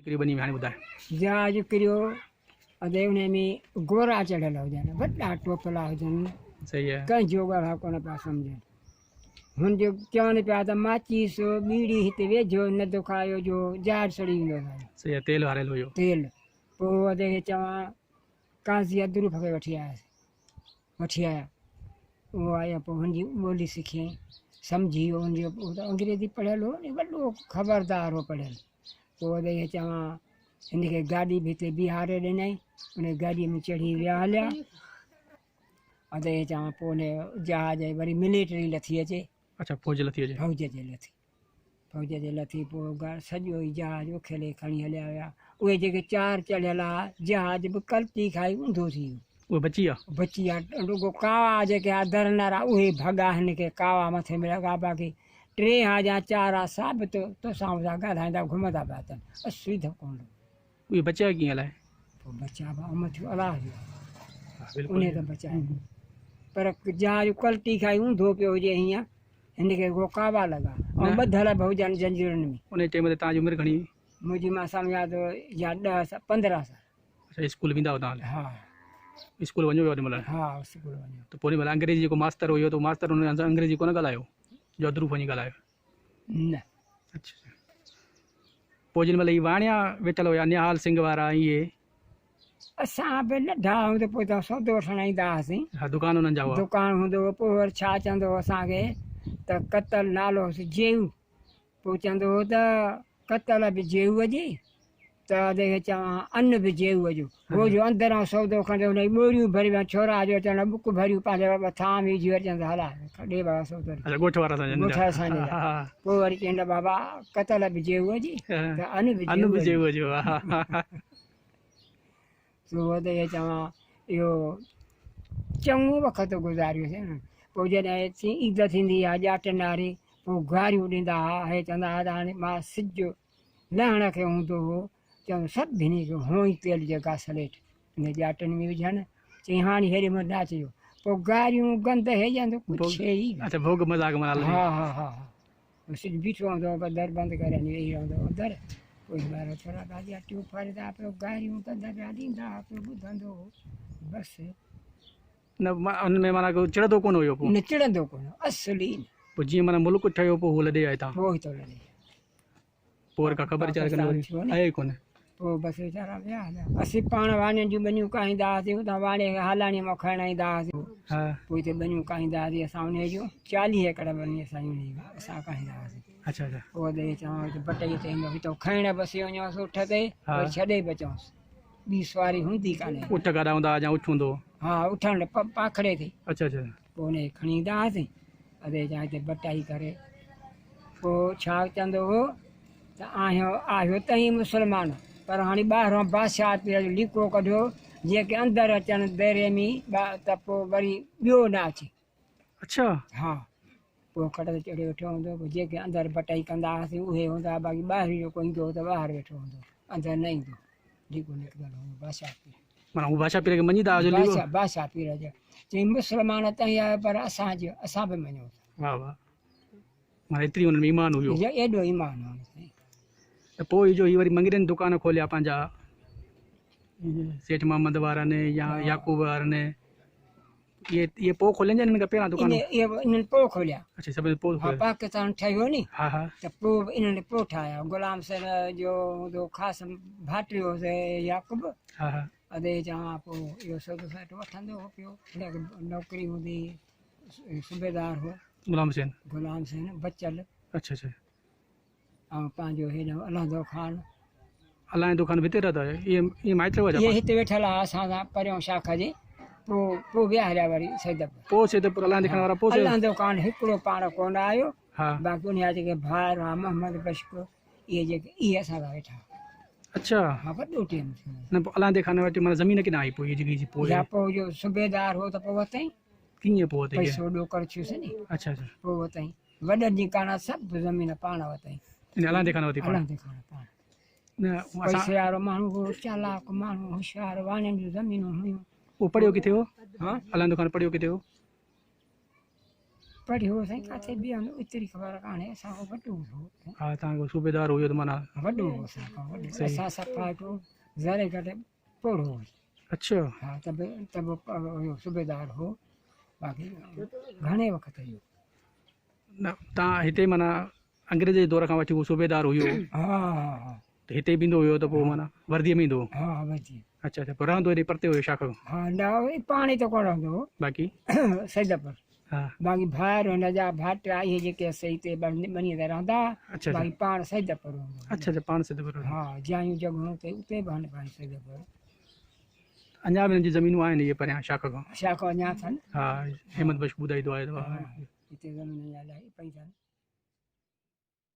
ڪريو ٻني ۾ هاڻي ٻڌاء. جهاز ڪريو ادي انهي ۾ گورا چڙهيل هجن وڏا ٽوپلا هجن صحيح آهي. ڪنهن جو ڳالهه ڪونه پيا سمجهن. هن جو چون پيا ته ماچيس ٻيڙي هتي ويجهو نه دکايو جو جهاز سڙي ويندو اسان جو. صحيح آهي تيل هاريل هيو. تيل پوء ادي کي چوان قاضي عبدالرؤف کي وٺي آيس. وٺي آيا. اهو آيو پوء هن جي ٻولي سکيائين، سمجهي ويو هن جو هو ته انگريزي پڙهيل هو ني وڏو خبردار هو پڙهيل. پوء ادي کي چوان هن کي گاڏي به هتي بيهاري ڏنائين، ان گاڏيء ۾ چڙهي ويا هليا. ادي کي چوان پوء ان جهاز جي وري ملٽري لٿي اچي. اڇا فوج لٿي اچي. فوج جي لٿي. فوج جي لٿي پوء سڄو ئي جهاز اکيلي کڻي هليا ويا. اهي جيڪي چار چڙهيل ها، جهاز به ڪلٽي کائي اونڌو ٿي ويو. اهي بچي ويا؟ بچي ويا. رڳو ڪاوا جيڪي ها درن وارا اهي ڀڳا هن کي ڪاوا مٿي ۾ لڳا باقي ٽي ها يا چار ها ثابت توسان مون سان ڳالهائيندا گهمندا پيا اچن. اصلي ڌڪ ڪونه لڳو. اهي بچيا ڪيئن الائي؟ پوء بچيا به امر ٿيو الله جو انهي ته بچايو پر جهاز ڪلٽي کائي اونڌو پيو هجي هيئن هن کي رڳو ڪاوا لڳا ۽ ٻڌل به هجن زنجيرن ۾. انهي ٽيم تي توهان جي عمر گهڻي هئي؟ منهنجي مان سمجهان ٿو يا ڏهه سال 15 سال. اڇا اسڪول ويندا هئو توهان؟ ها. اسڪول وڃو پيا اوڏي مهل؟ ها اسڪول وڃو. ته پوء اوڏي مهل انگريزي جيڪو ماستر هيو ته ماستر هن سان انگريزي ڪونه ڳالهايو جو اڌ روپ وڃي ڳالهايو؟ نه. اڇا پوء جن مهل هي واڻيا ويٺل هيا نهال سنگهه وارا ۽ اهي. اسان به ننڍا هئون ته پوء اتان سودو وٺڻ ايندا هئاسين. ها دڪان انهن جا هئا. دڪان هوندو هو پوء وري ڇا چوندو هو اسان کي ته قتل نالو هوس جيئو پوء چوندو هو ته قتل به جيئو جي ته ادي کي چوان ان به جيئو جو هو جو اندران سودو کڻندو هن جي ٻوريون ڀري ويا ڇورا جو اچڻ ٻڪ ڀريون پنهنجي مٿان وجهي وري چوندو هلا ڏي بابا سودو ڏي. اڇا ڳوٺ وارا اسان جا ڳوٺ اسان جا پوء وري چوندو بابا قتل به جيئو جي ته ان به ان به جيئو جو. سو ادي کي چوان اهو چڱو وقت گذاريوسين. پوء جڏهن عيد ٿيندي ها ڄاٽن واري پوء گاريون ڏيندا ها هي چوندا ها ته هاڻي مان سج لهڻ کي هوندو هو چون سڀني کي هونئن تيل جي گاسليٽ ان ڄاٽن ۾ وجهن چئي هاڻي هيڏي مهل نه اچجو پوء گاريون گند هي جن ڪجهه ئي نه. اڇا ڀوڳ مذاق منا لڳي. ها ها ها ها سج بيٺو هوندو هو در بند ڪري وڃي ويهي رهندو هو اندر پوء ٻاهر ٿورا ڀاڄي ٽيون ڦاريندا پيو گاريون گند پيا ڏيندا پيو ٻڌندو هو بس. نه ان ۾ معنيٰ ڪو چڙندو ڪونه هيو پوء. نه چڙندو ڪونه اصل ئي نه. پوء جيئن معنيٰ ملڪ ٺهيو پوء هو لڏي آيا هتان. پوء هتان لڏي آيا. پوء وري ڪا خبر چار ڪونه وري آيو ئي ڪونه. پوء بس ويچارا ويا هليا. اسين پاڻ واڻين جون ٻنيون ڪاهيندا هئاسين اتان واڻي کي هالاڻيء مان کڻڻ ايندا هئاسين. پوء هتي ٻنيون ڪاهيندا هئاسين اسان انهيء جون 40 ايڪڙ ٻني اسان جي انهيء جي اسان ڪاهيندا هئاسين. اڇا اڇا. پوء ادي چوان هتي بٽئيء تي ايندو هتان کڻڻ به اسين وڃون هئاسين اٺ تي وري ڇڏي به اچون هئاسين. ٻي سواري هوندي ڪانه. اٺ گاڏا هوندا هئا يا اٺ هوندو هو؟ ها اٺن پاکڙي تي. اڇا اڇا. پوء انهيء کي کڻي ايندا هئاسين. ادي چوان هتي بٽائي ڪري. پوء ڇا چوندو هو ته آهيو آهيو توهين مسلمان پر هاڻي ٻاهران بادشاهه پير جو ليڪو ڪڍيو جيڪي اندر اچن ديري ۾ ته پوء وري ٻيو نه اچي. اڇا. ها پوء کٽ تي چڙهي ويٺو هوندو هو پوء جيڪي اندر بٽائي ڪندا هئاسين اهي هوندا هئا باقي ٻاهريون جيڪو ايندو هو ته ٻاهر ويٺو هوندو هو اندر نه ايندو هو ليڪو نڪتل هوندو بادشاهه پير. معنيٰ هو بادشاهه پير کي مڃيندا هئا جو ليڪو. بادشاهه پير جو چيائين مسلمان توهين آهيو پر اسان جو اسان به مڃون ٿا. واهه واهه. معنيٰ ايتري انهن ۾ ايمان هيو. ايڏو ايمان هو سائين. ته پوء جو هي وري مڱرين دڪان کوليا پنهنجا سيٺ محمد وارن يا يعقوب وارن اهي اهي پوء کولين يا انهن کان پهريان دڪان اهي انهن پوء کوليا. اڇا سڀ پوء ها پاڪستان ٺهيو ني ها ها ته پوء انهن پوء ٺاهيا. غلام حسين جو هوندو خاص ڀائٽيو هوس يعقوب. ها ها ادي چوان پوء اهو سودو ساٽ وٺندو هو پيو هن کي نوڪري هوندي هئي صوبيدار هو. غلام حسين. غلام حسين بچل. اڇا اڇا. ۽ پنهنجو هيڏانهن الهندو خان. الهندو خان به هتي رهندو هو. اهي اهي مائٽ هئا ڇا؟ اهي هتي ويٺل هئا اسان سان پريون شاخ جي. پوء پوء ويا هليا وري سيدپور. پوء سيدپور الهندي خان وارا پوء الهندو خان هڪڙو پاڻ ڪونه آيو. ها. باقي انهيء جا جيڪي ڀائر هئا محمد بشڪ اهي جيڪي اهي اسان سان ويٺا هئا. اڇا. ها وڏو ٽيم ٿيو. نه پوء الهندي خان وٽ معنيٰ زمين ڪيڏانهن آئي پوء اهي جيڪي پوء. يا پوء جو صوبيدار هو ته پوء ورتائين. ڪيئن پوء ورتائين؟ پئسو ڏوڪڙ ٿيس ني. اڇا اڇا. پوء ورتائين. وڏن جي ڪاڻا سڀ زمين پاڻ ورتائين. يعني الهندي خان ورتي پاڻ. الهندي خان پاڻ. نه اسان. پئسي وارو ماڻهو هو، چالاڪ ماڻهو، هوشيار، واڻين جون زمينون هيون. اهو پڙهيو ڪٿي هو؟ ها؟ الهندو خان پڙهيو ڪٿي هو؟ پڙهيو سائين ڪاٿي ٻئي هنڌ ايتري خبر ڪانهي اسان کان وڏو هو. ها توهان کان صوبيدار هيو ته معنيٰ. وڏو هو اسان کان وڏو اسان صفا هڪڙو ذري گهٽ پوڙهو هو. اڇا. ها ته به ته به هيو صوبيدار هو باقي گهڻي وقت جو. نه توهان هتي معنيٰ انگريز جي دور کان وٺي هو صوبيدار هيو. ها ها ها. ته هتي به ايندو هيو ته پوء معنيٰ ورديء ۾ ايندو هو. ها ورديء. اڇا اڇا پوء رهندو هيڏي پرتي هيو شاخ کان. ها نه پاڻ هتي ڪونه رهندو هو. باقي. سيدپور. ها. باقي ڀائر هن جا ڀائٽيا اهي جيڪي سي هتي ٻنيء تي رهندا ها. اڇا اڇا. باقي پاڻ سيدپور هوندو هو. اڇا اڇا پاڻ سيدپور رهندو هو. ها جايون جڳهيون اتي اتي به هن پنهنجي سيدپور. اڃا به هنن جون زمينون آهن اهي پريان شاخ کان. شاخ اڃا اٿن. ها احمد بخش ٻڌائيندو آهي ته. ها هتي زمين اڃا الاهي پئي اٿن.